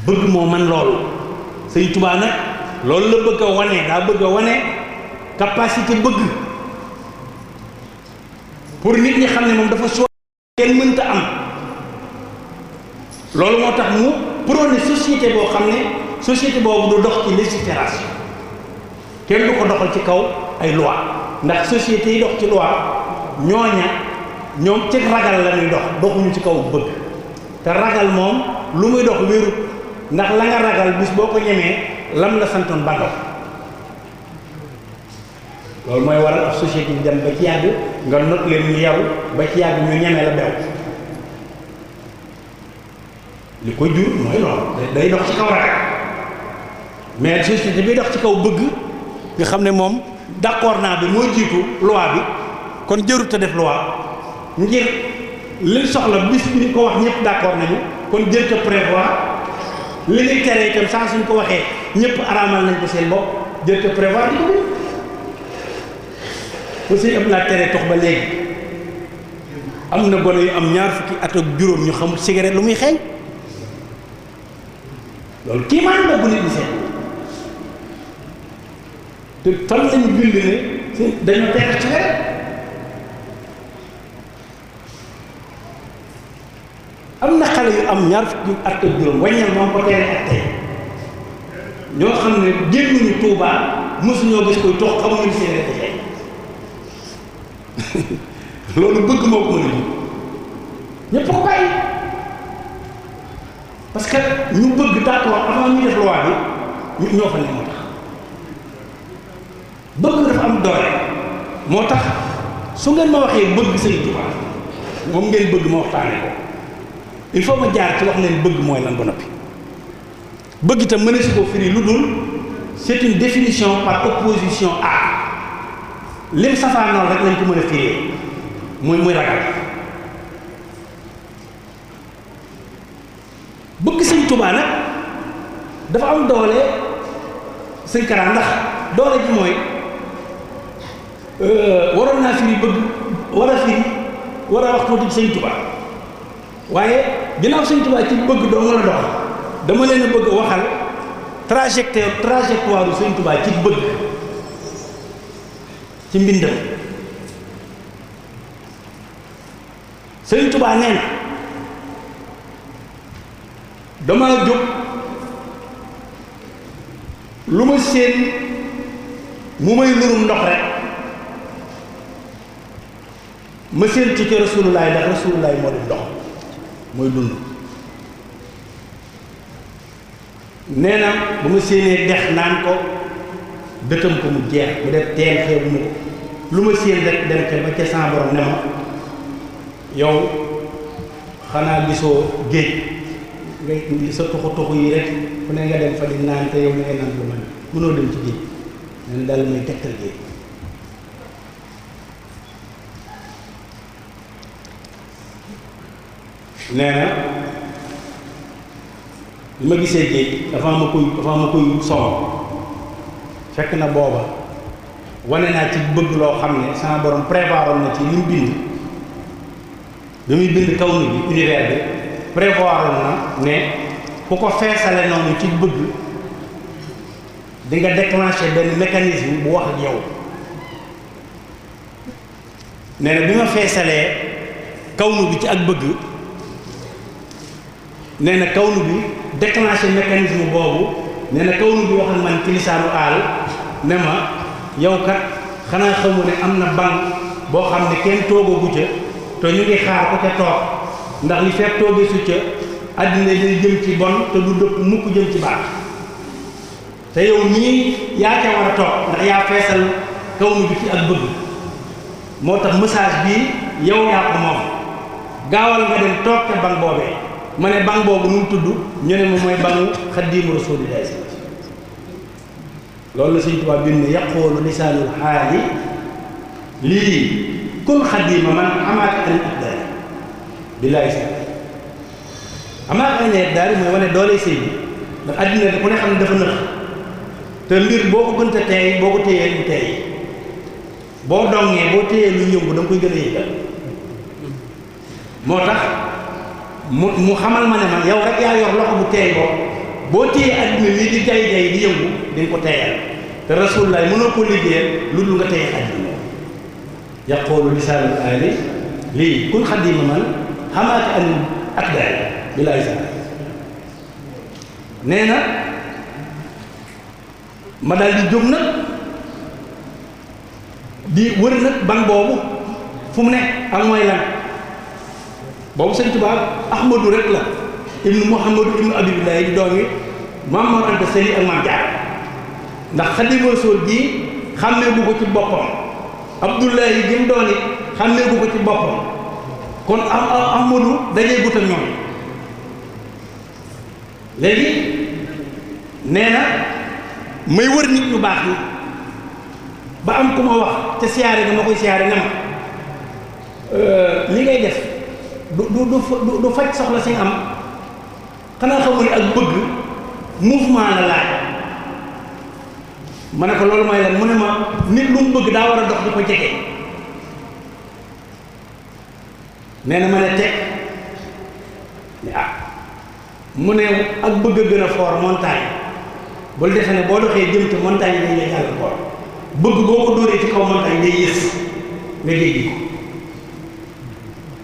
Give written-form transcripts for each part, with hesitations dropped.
bëgg moo man loolu Sëñ Tuubaa nag loolu la bëgg a wane daa bëgg a wane capacité bëgg pour nit ñi xam ne moom dafa soo kenn mënta am loolu moo tax mu prôné société boo xam ne société boobu du dox ci légifération kenn du ko doxal ci kaw ay loi ndax société yi dox ci loi ñoom ci ragal la ñuy dox doxuñu ci kaw bëgg te ragal moom lu muy dox wérut ndax la nga ragal bis boo ko ñemee lam la santoon ba dox loolu mooy waral ab société bi dem ba ci yàgg nga not leen ñu yaru ba ci yàgg ñu ñeme la bew li ko jur mooy loolu day dox ci kaw ragal mais société bi dox ci kaw bëgg nga xam ne moom d'accord naa bi mooy jiitu loi bi kon jërut a def loi ngir liñ soxla bis bi ñu ko wax ñëpp d'accord nañu kon jërut a prévoir li ñuy tere itam saa suñ ko waxee ñëpp araamal nañ ko seen bopp jërut a prévoir di ko aussi am naa tere tox ba léegi am na gone yu am ñaar fukki at ak juróom ñu xamul cigarette lu muy xeeñ loolu kii maan la bu nit ñi seet te fan lañu bind ne dañoo tere cigarette am na xale yu am ñaar fukki at ak juróom wàññal moom ko tere ak tey ñoo xam ne génnuñu Tuubaa mosuñoo gis koy tox xamuñu cigarette xeeñ loolu bëgg moo ko mën a ji ñëpp ko bàyyi parce que ñu bëgg d'accord avant ñu def loi bi ñoo fa ne moo tax bëgg dafa am doole moo tax su ngeen ma waxee bëgg Sëñ Tuubaa moom ngeen bëgg ma waxtaane ko il faut ma jaar ci wax leen bëgg mooy lan ba noppi bëgg itam mën a si ko firi lu dul c'est une définition par opposition à lim safaanoon rek lañ ko mën a firee muy ragal bëgg Sëñ Tuubaa nag dafa am doole Sëñ Kara ndax doole ji mooy waroon naa firi bëgg war a wax tuuti Sëñ Tuubaa waaye ginnaaw Sëñ Tuubaa ci bëgg doo mën a dox dama leen a bëgg a waxal trajectoire u Sëñ Tuubaa ci bëgg ci mbindam Sëñ Tuubaa nee na dama jóg lu ma séen mu may nurum ndox rek ma séen ci Rasulullaay ndax Rasulullaay moo di ndox mooy dund nee na bu ma séenee dex naan ko dëkkam ko mu jeex bu def teen xeebu mu ko lu ma séen rek dem te ba ca sa borom ne ma yow xanaa gisoo géej ngay sa tuxu yi rek fu ne nga dem fa di naan te yow na ngay naan lu man mënoo dem ci géej nen daal may tegtal géej nee na li ma gisee géej dafa ma koy sonn fekk na booba wane naa ci bëgg loo xam ne sama borom prévoiroon na ci li mu bind bi muy bind kaw ni bi univers bi prévoiroon na ne ku ko feesale noonu ci bëgg di nga déclencher benn mécanisme bu wax ak yow nee na bi ma feesalee kawnu bi ci ak bëgg nee na kawnu bi déclencher mécanisme boobu nee na kawnu bi wax ak man ci lisaanu aal ne ma yow kat xanaa xamu ne am na banque boo xam ne kenn toogoogu ca te ñu ngi xaar ko ca toog ndax li fekk toogee su ca àddina day jëm ci bon te du dëpp mukk jëm ci baax te yow nii yaa ca war a toog ndax yaa feesal kawnu bi ci ak bëgg moo tax message bii yow yaa ko moom gaawal nga dem toog ca banque boobee ma ne banque boobu nu mu tudd ñu ne ma mooy banque Xaadimu Rasuulillaahi loolu la Sëñ Tuubaa bind ne yaqoolu lisaanul xaali lii kun xadima man amaaka an ibdaali billaahi sa amaaka an ibdaali mooy wane doole sëy bi ndax àddina ku ne xam ne dafa nëx te mbir boo ko gënta teey boo ko téyee lu teey boo dongee boo téyee lu yëngu da nga koy gën a yëgal moo tax mu xamal ma ne man yow rek yaa yor loxo bu teey boobu boo téyee adduna mi di jay jay di yëngu di nga ko teyal te rasulullah mënoo ko liggéeyal lu dul nga teyal adduna yaqulu lisaanul aali lii kun xadima man xamaate an ak daay bi laay sa nee na ma daal di jóg nag di wër nag ban boobu fu mu ne ak mooy lan boobu sëñ Tuubaa Ahmadu rek la ibnu Muhammadu ibnu Abibillahi di doomi Maam Mor Anta Sali ak Maam Jaara ndax Xaadimu Rasuul ji xàmmee bu ko ci boppam Abdullahi gi mu doon it xàmmee bu ko ci boppam kon Ahmadu dajee gut ak ñoom léegi nee na may wër nit ñu baax ni ba am ku ma wax te siyaare nga ma koy siyaare ne ma li ngay def du faj soxla si am xanaa xamul ne ak bëgg mouvement la laaj ma ne ko loolu mooy lan mu ne ma nit lu mu bëgg daa war a dox di ko jege nee na ma ne teg ne mu ne ak bëgg a gën a fort montagne bul defe ne boo doxee jëm ci montagne dañ lay jàll fort bëgg boo ko dóoree ci kaw montagne day yës nga jéggi ko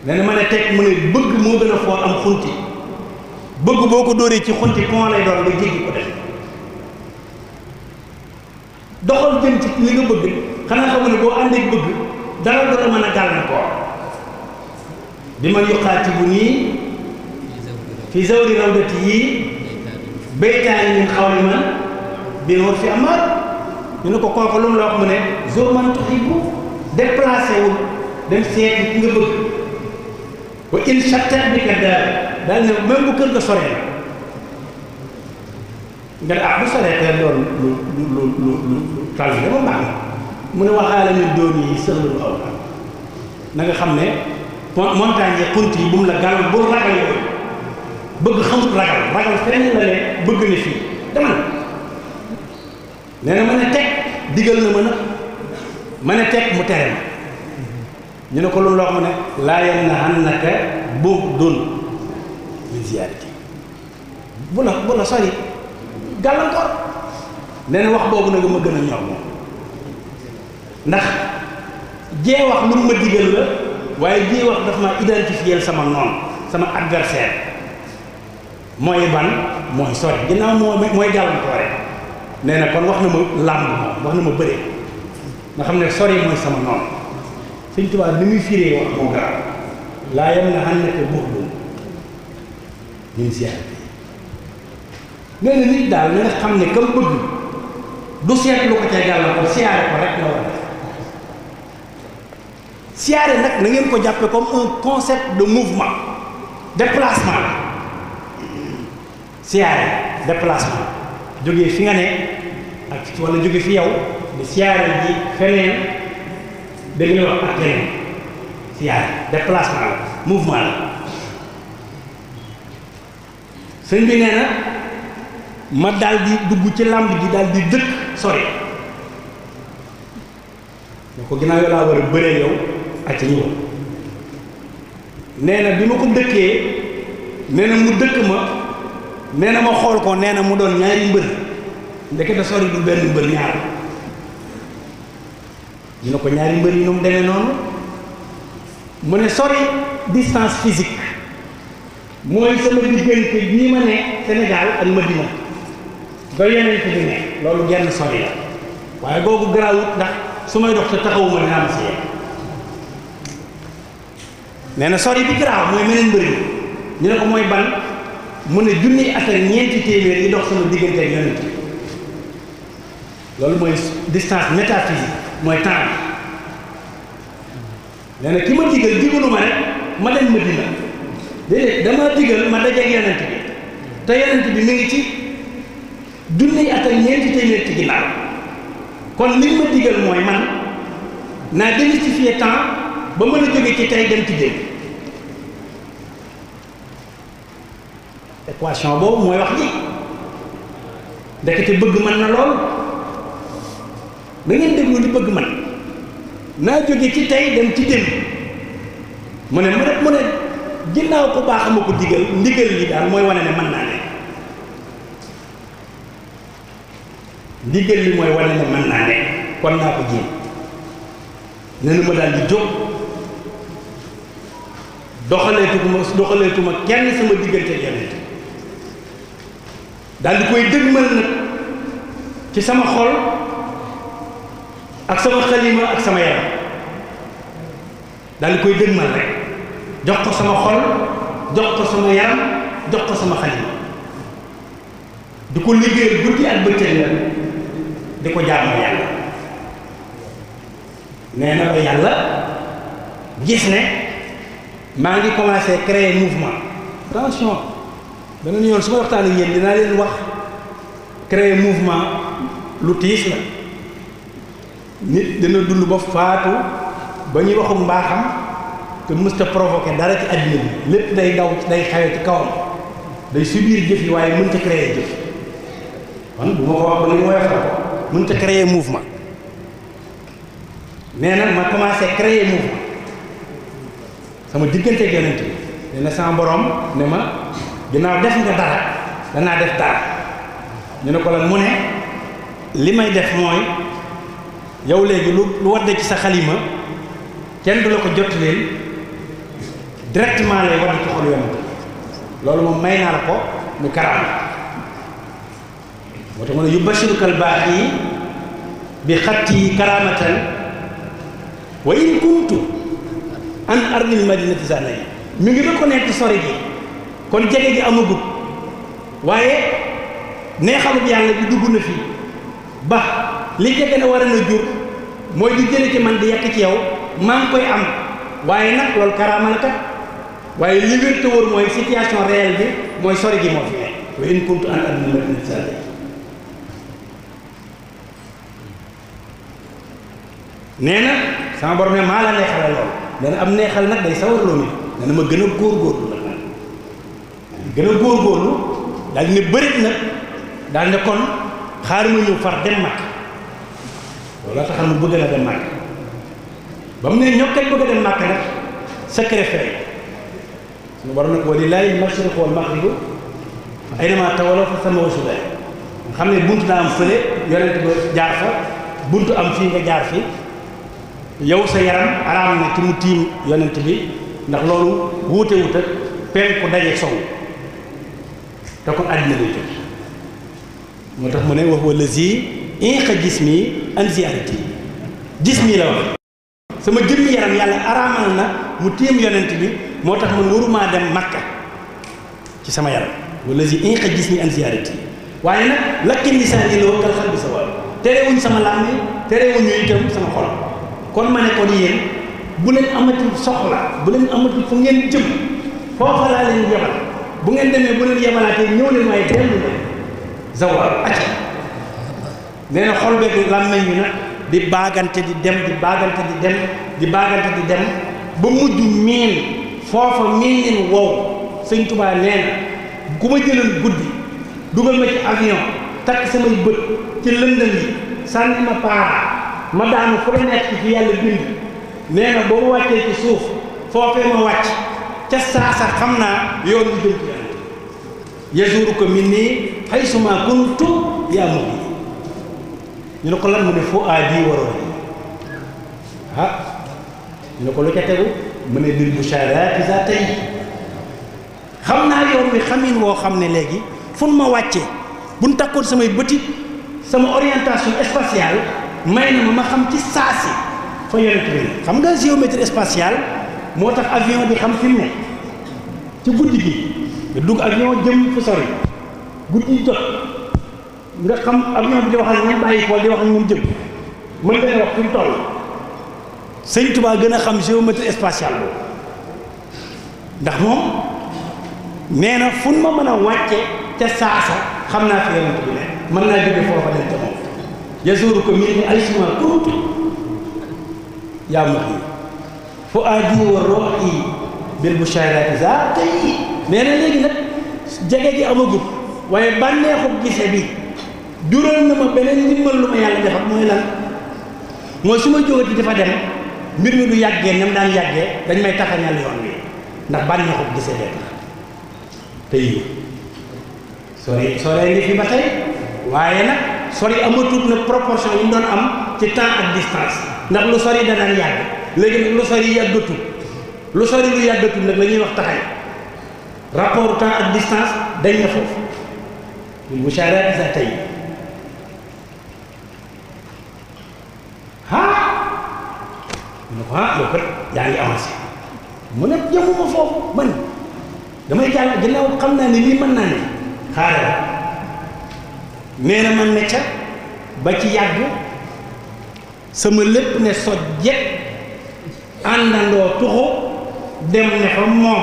nee na ma ne teg mu ne bëgg moo gën a fort am xunti bëgg boo ko dóoree ci xunti pont lay doon nga jéggi ko def doxal jëm ci li nga bëgg xanaa xamu ne boo àndee bëgg dara dara mën a gàllankoor bi man yuqaatibu nii fi zawri rawdati yii baytaani min xawli man bi noor fi amaat ñu ne ko kooku lu mu la wax mu ne zur man tuhibbu déplacé wul dem seeti ki nga bëgg wa in chattat bi ka daal ne même bu kër ga soree nga ne bu soree te loolu lu tal bi dama baax mu ne waxaale ni doom yi sëxlalu aw na nga xam ne montagne yi xunt yi bu mu la gàll bul ragal yooyu bëgg xamut ragal fenn la ne bëgg ne fii dama nee na ma ne teg digal na ma ne teg mu tere ma ñu ne ko lu mu la wax mu ne laa yamna'annaka bu'dun min ziyaarati bu la sori gàllankoor nee na wax boobu nag ma gën a ñor moom ndax jee wax lu mu ma digal la waaye jee wax daf ma identifier sama noon sama adversaire mooy ban mooy sori ginnaaw mooy gàllankoore nee na kon wax na ma làmb moom wax na ma bëre nga xam ne sori mooy sama noonu Sëñ Tuubaa ni muy firee wax moo garab laa yamna'annaka bu'dun min ziyaarati nee na nit daal nga xam ne kam bëgg du seet lu ko ca gàllankoor siyaare ko rek la war a def siyaare nag na ngeen ko jàppe comme un concept de mouvement déplacement la siyaare déplacement jógee fi nga ne ak wala jóge fi yow di siyaare ji feneen dégg nga wax ak keneen siyaare déplacement la mouvement la sëñ bi nee na ma daal di dugg ci làmb ji daal di dëkk sori ne ko ginnaaw yow laa war a bëree yow ak ci ñëw nee na bi ma ko dëkkee nee na mu dëkk ma nee na ma xool ko nee na mu doon ñaari mbër ndekete sori du benn mbër ñaar ñu ne ko ñaari mbër yi nu mu demee noonu mu ne sori distance physique mooy sama diggante bii ma ne Sénégal ak Madina ba yeneen fi di ne loolu genn sori la waaye googu garaawut ndax su may dox te taxawuma dina am si yéen nee na sori bi garaaw mooy meneen mbër yi ñu ne ko mooy ban mu ne junni at ak ñeenti téeméer yi dox sama diggante ak yonent loolu mooy distance métaphysique mooy temps nee na ki ma digal digalu ma rek ma dem Madina déedéet dama digal ma dajeeg yonent bi te yonent bi mi ngi ci junni at ak ñeenti téeméer ci ginnaaw kon li ma digal mooy man naa démystifier temps ba mën a jóge ci tey dem ci démb équation boobu mooy wax ji ndekete bëgg mën na lool da ngeen déglu li bëgg man naa jóge ci tey dem ci démb mu ne ginnaaw ku baax ama ko digal ndigal li daal mooy wane ne mën naa ne ndigal li mooy wane ne mën naa nekk kon naa ko jéem nee na ma daal di jóg doxaleetuma kenn sama diggante yonent daal di koy dëgmal nag ci sama xol ak sama xalima ak sama yaram daal di koy dëgmal rek jox ko sama xol jox ko sama yaram jox ko sama xalima di ko liggéeyal guddi ak bëccëg la di ko jaamu yàlla nee na ba yàlla gis ne maa ngi commencé créer mouvement attention beneen yoon su ma waxtaan ak yéen dinaa leen wax créer mouvement lu tiis la nit dina dund ba faatu ba ñuy waxu mbaaxam te mësta provoqué dara ci àddina bi lépp day daw day xawe ci kawam day subir jëf yi waaye mënta créer jëf man bu ma ko wax ba ni woyofal ko mënta créer mouvement nee na ma commencé créer mouvement sama diggante ak yonent bi nee na sama borom ne ma ginnaaw def nga dara danaa def dara ñu ne ko lan mu ne li may def mooy yow léegi lu wadd ci sa xalima kenn du la ko jot leen directement lay wadd ci xolu yonent loolu moom may naa la ko mu karaama moo tax mu ne yubashirukal baaxi bi xatti karamatan wa in kuntu an ardil madinati sana yi mi ngi reconnaître sori gi kon jege gi amagut waaye neexalub yàlla bi dugg na fii ba li jege na war a na jur mooy di jële ci man di yàq ci yow maa ngi koy am waaye nag loolu karaama la kat waaye li wér te wóor mooy situation réelle bi mooy sori gi moo fi nekk wa in kuntu an ardil madinati sana yi nee na sama borom ne maa la neexale lool nee na am neexal nag day sawarloo nit nee na ma gën a góorgóorlu nag man gën a góorgóorlu daal ne bërit nag daal ne kon xaar ma ñëw far dem Makka loolu la taxal mu bëgg na dem Makka ba mu ne ñokkee bëgg a dem Makka nag secret fere suñu borom nag wa lillaahi al-mashriqu wal maghribu fa aynamaa tawallaw fa thamma wajhu llaahi nga xam ne buntu daa am fële yonent ba jaar fa buntu am fii nga jaar fi yow sa yaram araam na ci mu tiim yonent bi ndax loolu wuute wut ak penku daje sow te kon àddina lay jot moo tax mu ne wax wala zi inqa jismi an ziyaarati jismi la wax sama jëmmi yaram yàlla araamal na mu tiim yonent bi moo tax man warumaa dem Makka ci sama yaram wala zi inqa jismi an ziyaarati waaye nag lakki lisaani loo kal xal bi sa wàll terewuñ sama làmmiñ terewuñu itam sama xol kon ma ne kon yéen bu leen amati soxla bu leen amati fu ngeen jëm foofa laa leen yebal bu ngeen demee bu leen yebalaatee ñëw leen waaye dellu leen zawal acca nee na xol beeg làmmeñ bi nag di baagante di dem di baagante di dem di baagante di dem ba mujj miin foofa miin leen wow sëñ Tuubaa nee na ku ma jëlal guddi dugal ma ci avion takk samay bët ci lëndëm yi sànni ma paara ma daanu fu la nekk fi yàlla bind nee na boo ma wàccee ci suuf foofee ma wàcc ca saasa xam naa yoon wi jëm ci yàlla yazuruka minni haysuma kuntu yaa mu'min ñu ne ko lan mu ne foo aadi waroon ñu ne ko lu ca tegu mu ne bil bushaaraati za tey xam naa yoon wi xamin woo xam ne léegi fu ma wàccee bu ñu takkoon samay bëtit sama orientation spatiale may na ma xam ci saasi fa yonent bi xam nga géométrie spatiale moo tax avion bi xam fi mu ne ci guddi gi nga dugg avion jëm fu sori guddi jot nga xam avion bi di wax ak ñoom bàyyi ko di wax ak ñoom jëm mën nga wax fi mu toll sëñ Tuubaa gën a xam géométrie spatiale boobu ndax moom nee na fu ma mën a wàcce ca saasa xam naa fi yonent bi ne mën naa jóge foofa dem ca moom yazuruka minni haysuma kuntu yaa mu'min fu'aadi wa ruuhi bil bushaaraati za tey nee na léegi nag jege gi amagut waaye bànneexu gise bi jural na ma beneen ndimbal lu ma yàlla defal mooy lan mooy su ma jógati dafa dem mbir mi du yàggee ñam daan yàggee dañ may taxañal yoon wi ndax bànneexu gise bee tax tey soo ree ngi fi ba tey waaye nag sori amatut nag proportion yi mu doon am ci temps ak distance ndax lu sori da daan yàgg léegi nag lu sori yàggatul lu sori lu yàggatul nag la ñuy wax taxay rapport temps ak distance dañ na foofu bil mushaaraat sa tey mu ne ko yow kat yaa ngi avancé mu ne jëmuma foofu man damay jàll ginnaaw xam naa ne lii mën naa ne xaaral nee na man ne ca ba ci yàgg sama lépp ne sojjet àndandoo tuxu dem ne fa moom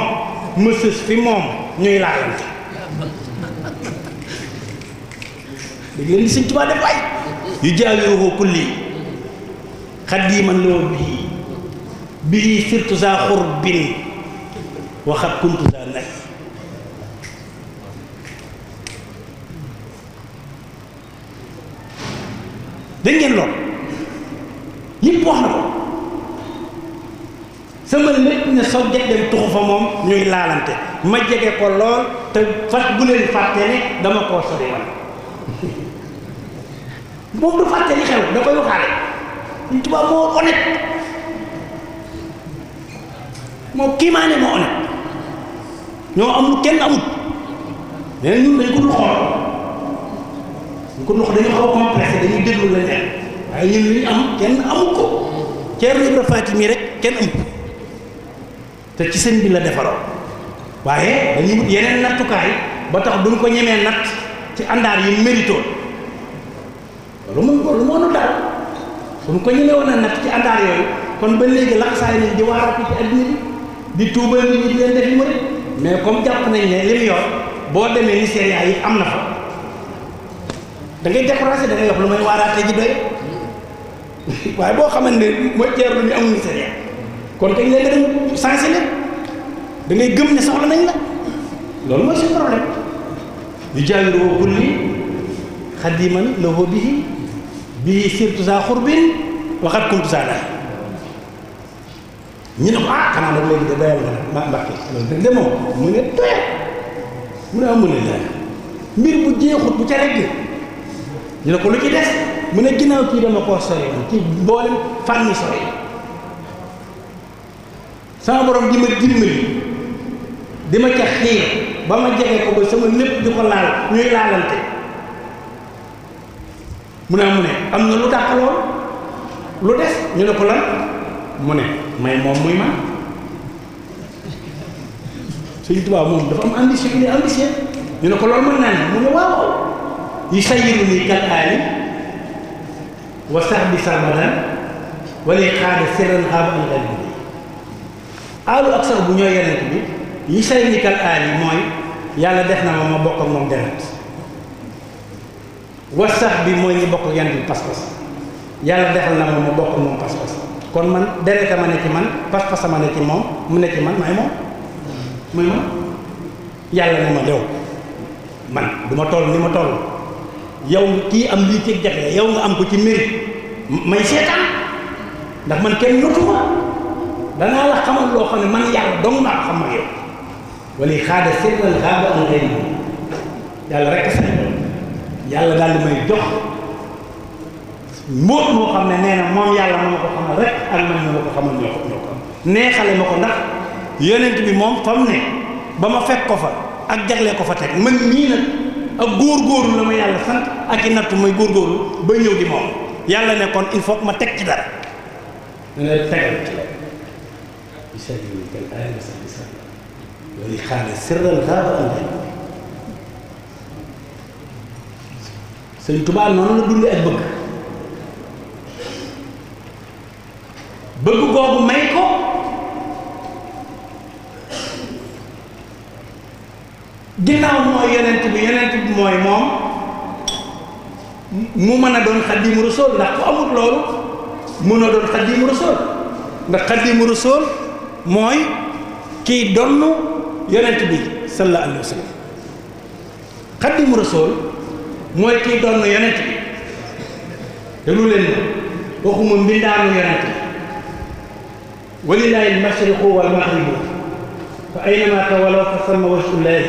ma sës fi moom ñuy laalante dégg leen di Sëñ Tuubaa def waay yu jaawiruhu kulli xadiman loo bii surtout saa xurbin waxat kuntu saa nag dégg ngeen lool yëpp wax na ko sama lépp ne soo jeg dem tuxu fa moom ñuy laalante ma jege ko lool te fat bu leen fàtte ne dama koo sori wan moom du fàtte li xew da koy waxaale Sëñ Tuubaa moo honnête moo kiimaane moo honnête ñoo am lu kenn amut mais ñun dañ ko dul xool ñu ko dul xool dañu xaw a complexé dañuy déglu la neex waaye ñun li ñu am kenn amut ko Ceerno Ibra Faati mii rek kenn amut te ci sëñ bi la defaroo waaye dañuy wut yeneen nattukaay ba tax duñ ko ñemee natt ci àndaar yi mérito lu moo nu daal suñ ko ñemee woon a natt ci àndaar yooyu kon ba léegi laxasaay nañ di waaratu ci adduna bi di tuubal nit ñi di leen def yu mëri mais comme jàpp nañ ne li mu yor boo demee Nigéria yi am na fa da ngay découragé da ngay wax lu may waaraate ji doy waaye boo xamante ne mooy Ceerno ñu amul Nigéria kon kañ léegi dañu sensé leen da ngay gëm ne soxla nañ la loolu mooy suñu problème yu jaawiru woo kulli xadiman lahu bihi surtout saa xurbin waxat kuntu saa daal ñu ne ko xanaa nag léegi de doyal nga ma Mbàkke loolu de demoo mu ne doyal mu ne amul la mbir bu jeexut bu ca regg ñu ne ko lu ci des mu ne ginnaaw kii dama koo sori woon ci mboolem fànni sori sama borom di ma dimbali di ma ca xiir ba ma jege ko ba sama lépp di ko laal ñuy laalante mu ne am na lu dàq lool lu des ñu ne ko lan mu ne may moom muy man Sëñ Tuubaa moom dafa am ambition il est ambitieux ñu ne ko loolu mën naa ne mu ne waaw yi sayiru nii kal aali wa sax bi sarmadan wala xaada sirran xaaba an gal bi aalu ak sax bu ñoo yenent bi yi say ni kal aali mooy yàlla def na ma bokk ak moom deret wa sax bi mooy ñi bokk ak yenent bi pas-pas yàlla defal na ma bokk ak moom pas-pas kon man dereta ma ne ci man pas-pas ma ne ci moom mu ne ci man maay moom mooy man yàlla ne ma dew man du ma toll ni ma toll yow kii am lii ci jafe yow nga am ko ci mérite may seetaan ndax man kenn notuma danaa la xamal loo xam ne man yàlla dong naa ko xam ak yow wala xaada sirral xaaba an xëy yàlla rek sañ yàlla daal di may jox mbóot moo xam ne nee na moom yàlla moo ma ko xamal rek ak man ñoo ma ko xamal ñoo ko neexale ma ko ndax yonent bi moom fam ne ba ma fekk ko fa ak jagle ko fa teg man ñii nag ak góorgóorlu la ma yàlla sant ak i nattu may góorgóorlu ba ñëw di moom yàlla ne kon il faut que ma teg ci dara ne na tegal ci la bisabi kal aali sabi sa wali xaale sirral xaaba anday Sëñ Tuubaa noonu la dundee ak bëgg googu may ko ginnaaw mooy yonent bi mooy moom mu mën a doon xaddimu rasool ndax ku amul loolu mën a doon xaddimu rasool ndax xaddimu rasool mooy kiy donn yonent bi sallallahu alayhi wa sallam xaddimu rasool mooy kiy donn yonent bi déglu leen waxuma mbindaanu yonent bi walillaahi al-mashriqu wal maghribu fa aynama tawallaw fa samma wajhullaahi